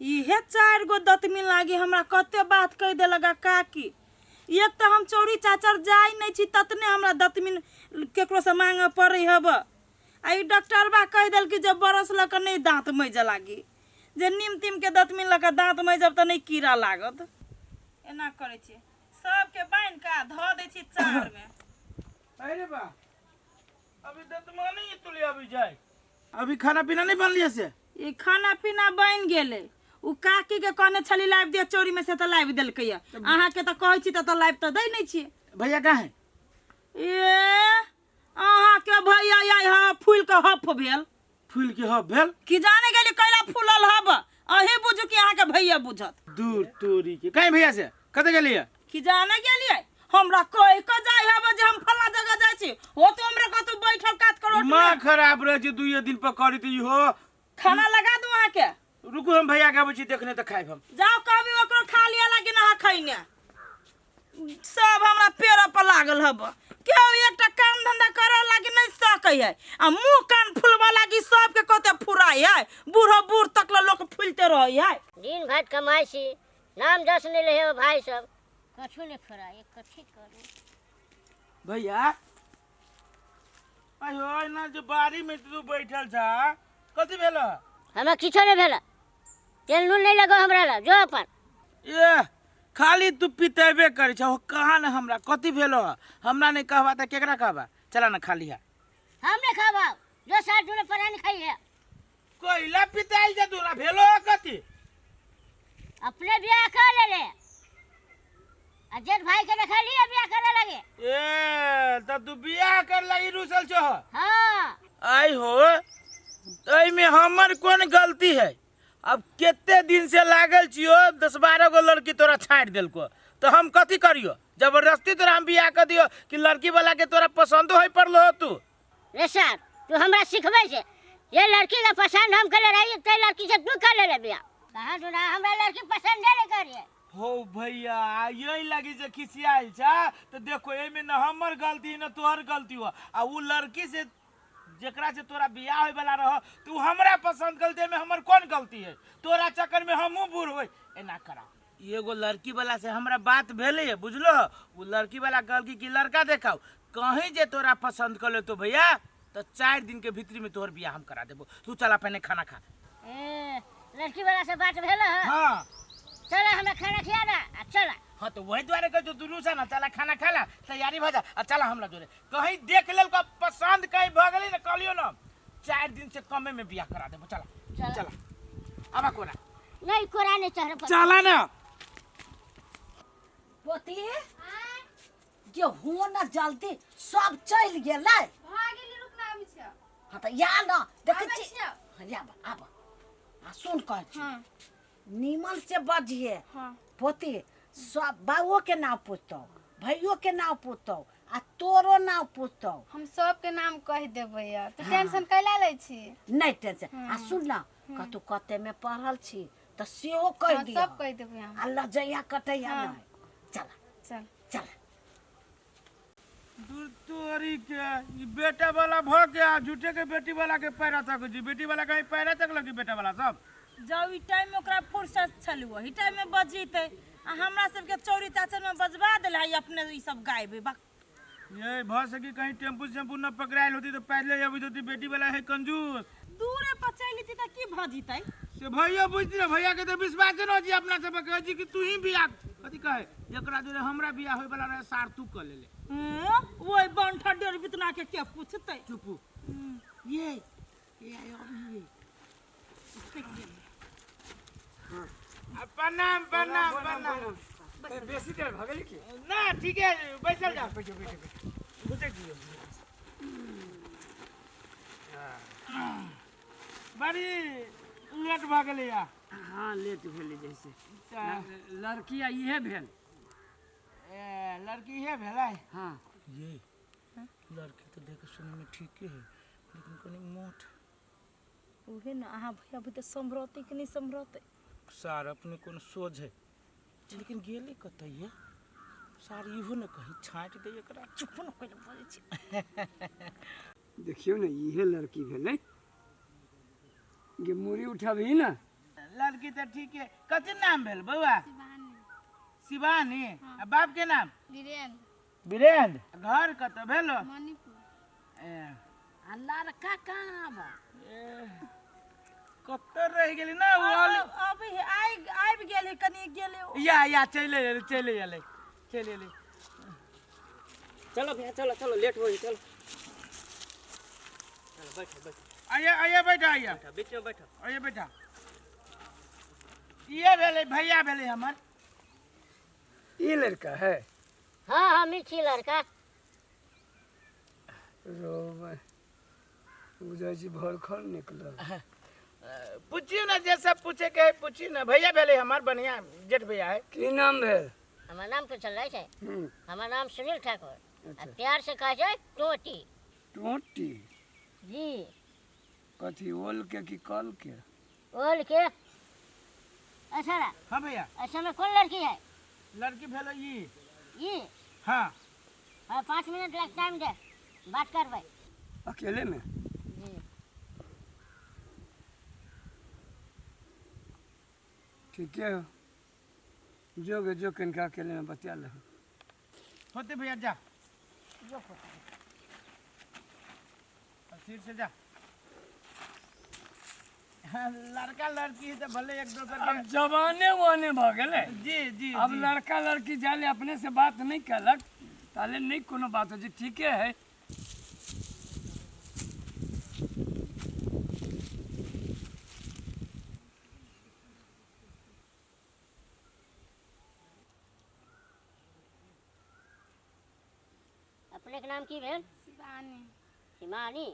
इहे चारि गो दतमी लागी हमरा कते बात कहि देलक आ काकी। एक तऽ हम चौरी चाचर जाइ नहि छी, ततने हमरा दतमिन केकरोसँ मांगऽ पड़ै हब। आ ई डॉक्टरबा कहि देलकै जे बरस लऽ कऽ नहि दाँत मजऽ लागी, जे नीम तीमके दतमिन लऽ कऽ दाँत मजब तऽ नहि कीड़ा लागत। एना करै छी, सबके बान्हि कऽ आ धऽ दै छी चारमे। अरे बा, अभी दतमानी तुले अभी जाए, अभी खाना पीना नहीं बनलिए से? ई खाना पीना बनि गेलै। उ काकी के कहने छली लाबि दिअ चोरी में से, तऽ लाबि देलकै। अहाँके तऽ कहै छी तऽ लाबि तऽ दै नहि छियै। भैया कहाँ है? ए, अहाँके भैया आइ ह फूल के हफ भेल। फूल के हफ भेल? की जाने गेली कैला फूलल हब, अहीं बुझू कि अहाँके भैया बुझत। दूर तोरी के, कहीं भैया से कतऽ गेलियै? की जाने गेलियै, हमरा कहि कऽ जाइ हब जे हम फल्ला जगह जाइ छी। ओ तो हमरा कतौ बैठल कात करो। दिमाग खराब रहे छै, दुइये दिन पर करी तऽ इहो। खाना लगा दू अहाँके। रुकू, हम भैया के आबै छी देखने तऽ खायब हम। जाओ, कहबी ओकरो खा लिया लागिन अहाँ खैने। सब हमरा पेड़ पर लागल हब, केओ एकटा काम धंधा करे लागी नहीं सकै है, आ मुंह कान फुलबा लागी सबके कते फुराई है। बूढ़ो बूढ़ तक ले लोक फुलते रहे है। दिन भरि कमाइ छी, नाम जस नहि लै हे भाय सब, कछु नहि फुराइ, कथी करू। भैया अयो, एना जे बाड़ी में तू बैठल छा, कथी भेल? हमरा किछो नहि भेल, तेल नून नहि लगो हमरा लग, जो अपन। ए, खाली तू पितेबे करै छ। कहा ने हमरा कथी भेल? हमरा नहि कहबा तऽ केकरा कहबा? चला ना, खा लिहा। हम नहीं खाबा, जो साथ जुड़े परानी खाई है। कोइला पिताइल जे तोरा भेलो है कथी? अपने बियाह कर ले ले आ जेठ भाई के देखा लिए बियाह करे लगे। ए, त तू बियाह कर लगी रुसल छो? हाँ। आई हो, एहिमे हमर कोन गलती है? अब कते दिन से लागल छियो, 10-12 गो लड़की तोरा छाँटि देलको, तो हम कथी करियो? जबरदस्ती तोरा हम बियाह कर दियो कि लड़की वाला के तोरा पसंदो है पड़लो हो तू? रे सर, तू हमरा सिखबै छै? ये लड़की के पसंद हम करे रही ते लड़की से तू कर ले ले बियाह। कहाँ सुना, हमरा लड़की पसंद नहीं करिए। हो भैया, यही लगी जे खिसियाल छा तो देखो, एहिमे न हमर गलती न तोहर गलती हो। आ उ लड़की से जेकरा से तोरा बियाह होय वाला रह, तू हमरा पसंद कर दे में हमर कौन गलती है? तोरा चक्कर में हमहूँ बूढ़ होय। एना करा, एगो लड़की वाला से हमरा बात भेलै है, बुझलो? उ लड़की वाला कहलकी कि लड़का देखाओ, कहीं जे तोरा पसंद कर लेतो भैया तो 4 दिन के भीतरी में तोहर बियाह हम करा देबो। तू चला, पहले खाना खा। ए, लड़की वाला से बात भेल है? हाँ। चला, हमरा खाना खिया ना आ चला। हाँ, तो वही द्वारे कह तू रूसा ना, चला खाना खा ला, तैयारी भ जा आ चला हमरा जोरे। कहीं देख लेल का पसंद कहीं भ गेली ना, कहलियो ना 4 दिन से कमे में बियाह करा देबो। चला। चला। चला, आबा कोरा। नहीं, कोरा नहीं चढ़ पर। चला ना। पोती जे हो ना, जल्दी सब चलि गेलै। भऽ गेली, रुक ना, आबै छियौ। हाँ तऽ या ना, देखै आबै छी। छियौ। हाँ, आब आब आ सुन, कहै छी, हाँ। नीमन से बजिहे। हाँ। पोती, सब बाबुओ के नाम पूछतौ, भैयो के नाम पूछतौ आ तोरो नाम पूछतौ। हम सबके नाम कहि देबै यार, तू टेंशन कैला लै छी? नहि टेंशन। आ सुन ना, कतौ कते में पढ़ल छी तऽ सेहो कहि हाँ, दिअ। सब कहि देबै हम। आ लजैया कटैया। हाँ। नहि, चल। चल। चल। दूर तोरी के, ई बेटा वाला भ गया, झूठे के बेटी वाला के पैरा तक जी, बेटी वाला कहीं पैरा तक लगी बेटा वाला सब। जब ई टाइम में ओकरा फुर्सत छल, ओही टाइम में बजेतै, आ हमरा सबके चौरी चाचर में बजबा देल है, अपने ई सब गायबे बक। ये भ सकी कहीं टेम्पू शेम्पू न पकड़ायल होती तो पैदले अबैत होती। बेटी वाला है कंजूस। दूरे पर चलि जेतै की भऽ जेतै? से भैया बुझती ना, भैया के तो विश्वास न हो जी अपना सब के जी कि तू ही बियाह कथी कहे, एकरा जोरे हमरा बियाह होय वाला रहे, सार तू कर लेले। हँ, ओहि बंठा डेढ़ बितना के के पूछतै? चुप। ये ये आयो अभी ये। आ, प्रणाम प्रणाम प्रणाम। बेसी देर भऽ गेलै की? ना, ठीक है, बैसल जा। बैठो बैठो बैठो। घुसै दियौ। बड़ी लेट भऽ गेलै या? हाँ, लेट भेलै। जैसे लड़की आ इहे भेल। ए, लड़की इहे भेलै? हाँ। ये लड़की तो देख सुने में ठीके है, लेकिन कनी मोट। उहे ने, अहाँ भैया बुते सम्हरतै कि नहि सम्हरतै? सार अपने कोन सोझ है, लेकिन गेलै कतऽ ये सार? इहो ने कहीं छाँटि दे एकरा। चुप न, कोइ बजै छी। देखियौ ने, इहे लड़की भेलै गे, मूड़ी उठबही ने। लड़की तऽ ठीक है। कथी नाम भेल बौआ? शिवानी। आ बाप के नाम? वीरेंद्र। वीरेंद्र। घर कतऽ भेलो? मणिपुर। ए, आ लड़का कहाँ बा? ए, कतऽ रहि गेली ना ओ अबै है, आबि गेल है, कनि गेलै ओ। या या चलि एलै, चलि एलै, चलि एलै। चलो भैया, चलो चलो, लेट हो गई, चलो चलो, बैठो बैठो। आइए आइए, बैठा, आइए। बैठो, बीच में बैठो। आइए बैठा। ये भेलै भैया भेलै हमर। ये लड़का है? हाँ, हम ही छी लड़का। रो बुझै छी भरखर निकलल। पूछियो ना, जे सब पूछे के है पूछियो ना। भैया भेलै हमर, बढ़िया जेठ भैया है। की नाम भेल? हमर नाम पूछल रहै छै? हम्म। हमर नाम सुनील ठाकुर आ अच्छा। प्यार से कहै छै टोटी। टोटी? जी। कथी, ओल के कि कल के? ओल के। अच्छा ना। हाँ भैया। ऐसा में कौन लड़की है? लड़की भेलै ई। ई? हाँ। हाँ, 5 मिनट लग टाइम दे, बात करबै। अकेले में? जी। ठीके हो, जो गे जो, किनका अकेले में बतिया ले। होते भैया, जा सीट से जा। हाँ, लड़का लड़की है तो भले एक दूसरे अब के जमाने ओने भ गेलै। जी जी। अब जी। लड़का लड़की जाले अपने से बात नहीं कलक ताले नहीं कोनो बात हो जी, ठीके है। अपने के नाम की भेल? शिवानी। शिवानी।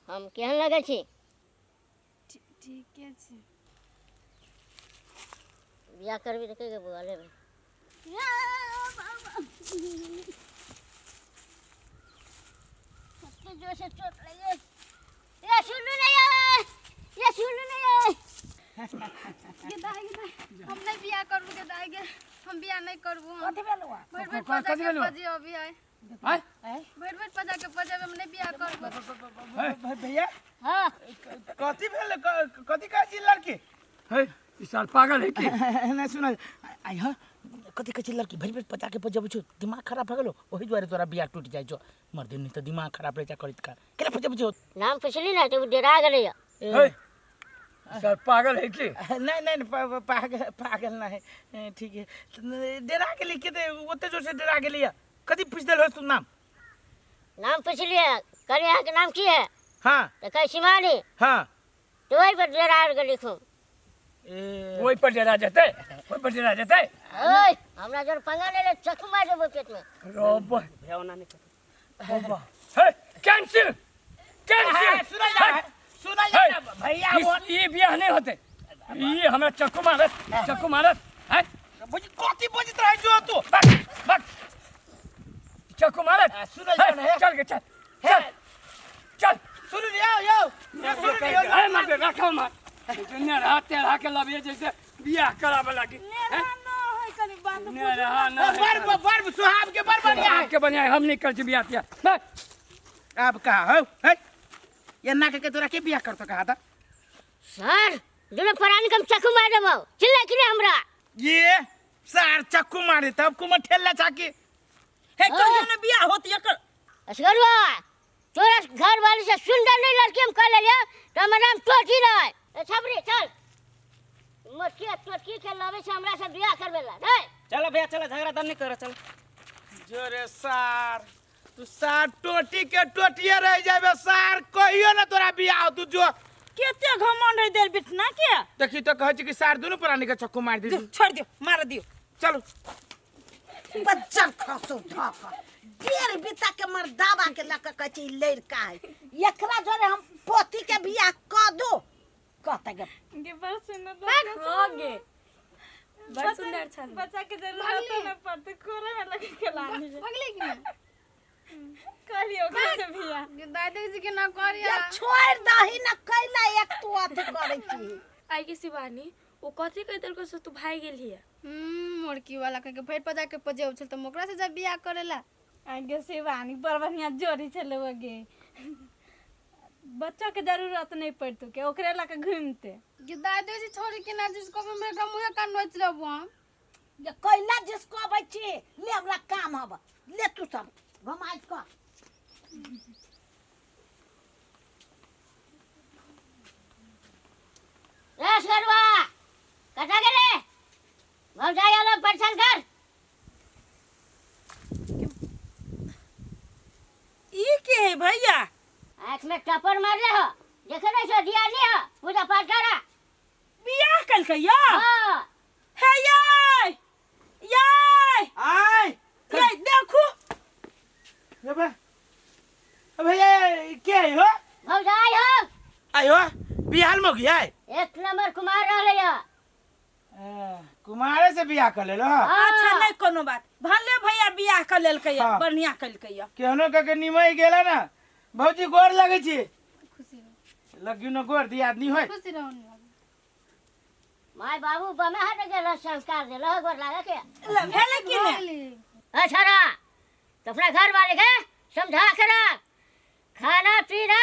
हम केहन लगै छी? ठीके छी। बियाह करबी तऽ के बौआ लेबै? कते जोर से चोट लागि गेल। ये सुनू ने ये, ये सुनू ने ये। गे दाइ, गे दाइ, हम नहीं बियाह करबू। गे दाइ गे, हम बियाह नहीं करबू हम। कथी भेलौ? भरि भरि कथी पजा के भेलौ? पजियो अभी है। आय? भरि भरि पजा के पजेबै, हम नहीं बियाह करबू। भैया। हाँ। कथी भेल? कथी कहै छी लड़की? है, ई साल पागल है की? नहीं सुना आई। हाँ, कथी कहै छी लड़की? भरि भरि पता के पजबै छौ, दिमाग खराब भऽ गेलो? ओहि दुआरे तोरा बियाह टूटि जाइ छौ। मर दिन नहीं तऽ दिमाग खराब रहै छै करैत काल। केना पजबै छौ? नाम पुछली ने तऽ ओ डेरा गेलै। है, ई साल पागल है की? नहीं नहीं, पागल पागल नहीं है, ठीक है। डरा गेली के? ओते जोर से डरा गेली है? कथी पूछ देल हो तू नाम? नाम पुछलियै, कहलियै अहाँके नाम की है? हाँ। तऽ कहै शिवानी। हाँ। तऽ ओहि पर डेरा गेली खूब। ए, ओहि पर डेरा जेतै? ओहि पर डेरा जेतै? ओए, हमरा जर पंगा ले ले, चक्कू मारि देबो पेट में। रो भैया, ओना नहीं कर। हे, कैंसिल कैंसिल। सुना जा, सुना जा ना, भैया। ई बियाह नहीं होते। ई हमरा चक्कू मारत, चक्कू मारत है। बुझ कथी बजैत रहै छौ तू? बक बक, चक्कू मारत। आ, सुनल जाओ ना, हे। चल के चल चल चल। सुन लियो यौ, ये सुन लियो। अरे मार दे, रखो मार। दुनिया रहा तेरा के लबिए जैसे बियाह करावे लागी। नेहा न है, कनि बात। ने रहा ना। बड़ बड़ सुहाब के बड़ बढ़िया है। के बढ़िया, हम नहीं कर छी बियाह तियाह। बस। अब कहा हो है ये ना के तोरा के बियाह करतो कहा था? सर, दुनू प्राणी के हम चक्कू मारि देबौ। चिल्ला कि नहीं हमरा? ये सार चक्कू मारे तब कुमर ठेला चाकी। हे, कहियो ने बियाह होत एकर। असगरुआ, तोरा घर वाली से सुंदर नहीं लड़की हम कर लेलियो तो हमर नाम टोटी रहे। ए छबरी, चल। मोटकी आ टोटकी के लवे से हमरा से बियाह करबे ला नहीं। चलो भैया, चलो, झगड़ा दम नहीं करो, चलो। जोरे सार, तू सार टोटी के टोटिए रह जाबे सार, कहियो ना तोरा बियाह हो, तू जो केते घमंड है देल बिटना के। देखी तो, कहै छी कि सार दुनू प्राणी के चक्कू मार दी। दियो, छोड़ दियो, मार दियो। चलो। बच्चा खसो धक डेढ़ बीता के मर्दाबा के लऽ कऽ कहै छै ई लड़का है, एकरा जोरे हम पोती के बियाह कऽ दू कहते गे। गे, बड़ सुंदर। हाँ गे, बड़ सुंदर छल। बच्चा के जरूरत न पड़ते, कोरे में लगे के लानी। भगले कि नहीं? कहलियो ओकरा से बियाह। गे दाइ, देख जी के ना करिया। जे छोड़ि दही न, कैला एक तू अथी करै छी? आई के शिवानी, ओ कथी कहि देलको से तू भागि गेलही? मोरकी वाला कह के भरि पजा के पजेब छल तऽ ओकरा से जा बियाह करेला। आगे शिवानी, बड़ बढ़िया जोड़ी छलै गे। बच्चा के जरूरत नहीं पड़तौ के ओकरे लऽ के घूमते। गे दाइ दै छै छोरी के ना जिसको भी मेरे मुँहे कान नोच लेबो हम। ये कैला जिसको अबै छी ले हमरा काम हब ले तू सब घुमाइ कऽ। रे सरुआ कतऽ गेले? भौजाई अलग परेशान कर। ई के है भैया? आँख में टपर मारले हो, देखे नहीं छो दिया नहीं हो, पूजा पाठ करा। बियाह कलकै या? हाँ। हे याय याय आय ये देखू। ये बे भैया के है हो? भौजाई हो। आय हो बिहार में गया है। एक नंबर कुमार रहले या। कुमारे से बियाह कर लेलो। हाँ। अच्छा नहीं कोनो बात, भले भैया बियाह कर लेलकै हाँ। बढ़िया कलकै। केहनो कह के निमई गेला ना भौजी गोर लगे छी। खुशी रहो। लगियो न गोर दिया आदमी होय। खुशी रहो। माय बाबू बमे हट गेल संस्कार देलो गोर लागे के। ले भेलै कि ने? अच्छा रा तो अपना घर वाले के समझा के रख, खाना पीना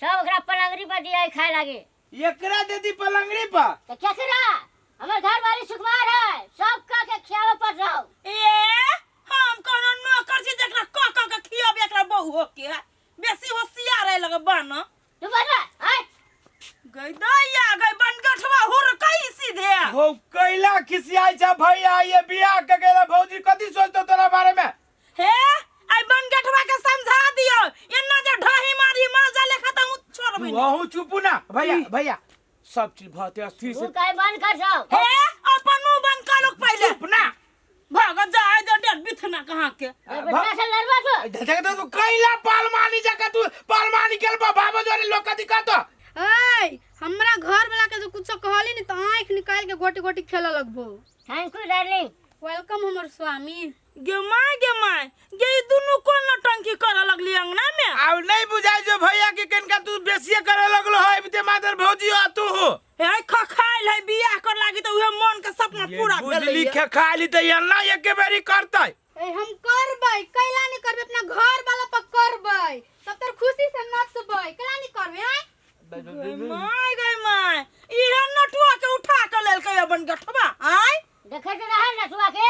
सब ओकरा पलंगरी पर दिया खाए लागे। एकरा दे दी पलंगरी पर? तो क्या करा, हमर घर वाली सुकुमार है, सब का के खियावे पर रहो। ए हम कोनो नौकर छी जकरा क क के खियाबे एकरा बहू हो के बेसी होशियार है लगे बन। तू बजवा आय गई दैया गई बनगठवा हुर कई सीधे। हो कैला खिसियाई छा भैया ये बियाह के गेला भौजी कथी सोचतो तोरा बारे में? हे आई बनगठवा के समझा दियो एन्ना जे ढही मारी मार जा लेखा त उ छोड़बे तू अहूँ चुपू ना भैया। भैया सब चीज भते अस्थिर तू से काहे बंद कर सब? हे अपन मुंह बंद कर लोग पहले। चुप ना भाग जाए जो डेढ़ बिथना कहाँ के। ए बेटा से लड़वा तू। देख तो तू कैला पालमानी जका तू पालमानी केल बा बाबा जोरे लोग कथी कहतो? ऐ हमरा घर वाला के जो कुछ कहली नी तो आंख निकाल के गोटी गोटी खेले लगबो। Thank you darling. Welcome हमर स्वामी। गे my गे my गे ई दुनू कोन नौटंकी करे लगली अंगना में? आब नहीं बुझाई जो भैया के कनका तू बेसिए करे लगलो है इबते मादर भौजी हो तू हो। हे खखाइल है बियाह कर लागी त उहे मन के सपना पूरा भेलै। बुझली खखाइली त एना एके बेरी करतै। ए हम करबै कैला नहीं करबै, अपना घर वाला पर करबै तब तर खुशी से नाचबै, कैला नहीं करबै? आय गई my गई my इहे नटुआ के उठा के लेलकै अपन गठवा। आय देखैत रह नटुआ के।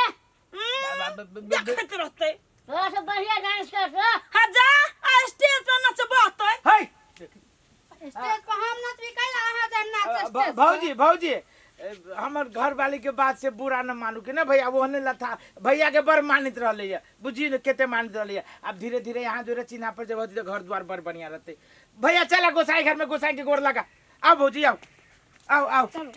देखैत रहतै। तोरा सब बढ़िया डांस करतो। हाँ जा आ स्टेज पर नचबतै। है स्टेज पर हम नाचबी कैला अहाँ जाब नाच स्टेज पर? भौजी भौजी हमर घर वाली के बात से बुरा न मानू के ना भैया, वो ने लथा भैया के बड़ मानित रहले है, बुझी न केते मानित रहले है। अब धीरे धीरे यहाँ जोरे चिन्हा पर जब होती तो घर द्वार बड़ बढ़िया रहते। भैया चला गोसाई घर में गोसाई के गोर लगा। आओ भौजी आओ आओ आओ। चलो।